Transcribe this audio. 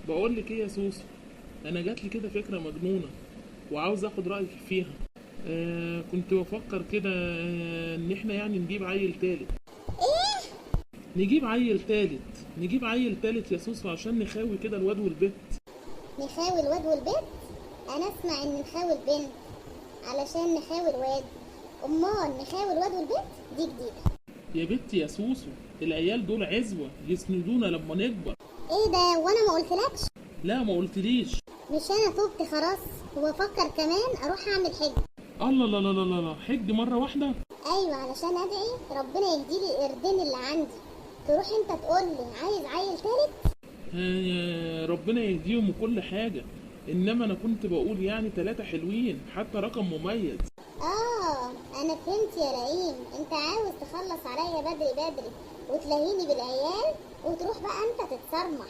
بقول لك ايه يا سوسو؟ انا جات لي كده فكرة مجنونة وعاوز اخد رايك فيها. كنت بفكر كده، ان احنا يعني نجيب عيل تالت. ايه؟ نجيب عيل تالت، نجيب عيل تالت يا سوسو عشان نخاوي كده الواد والبت. نخاوي الواد والبت؟ انا اسمع ان نخاوي البنت علشان نخاوي الواد، امال نخاوي الواد والبت دي جديدة. يا بنتي يا سوسو، العيال دول عزوه يسندونا لما نكبر. ايه ده؟ وانا ما قلتلكش؟ لا ما قلتليش. مش انا تبت خلاص وبفكر كمان اروح اعمل حج. الله، لا لا لا لا لا، حج مرة واحدة؟ ايوه، علشان ادعي ربنا يهديلي القردين اللي عندي. تروح انت تقول لي عايز عيل تالت؟ ربنا يهديهم وكل حاجة، انما انا كنت بقول يعني 3 حلوين، حتى رقم مميز. انا فهمت يا لئيم، انت عاوز تخلص عليا بدري بدري وتلهيني بالعيال وتروح بقى انت تتصرمح.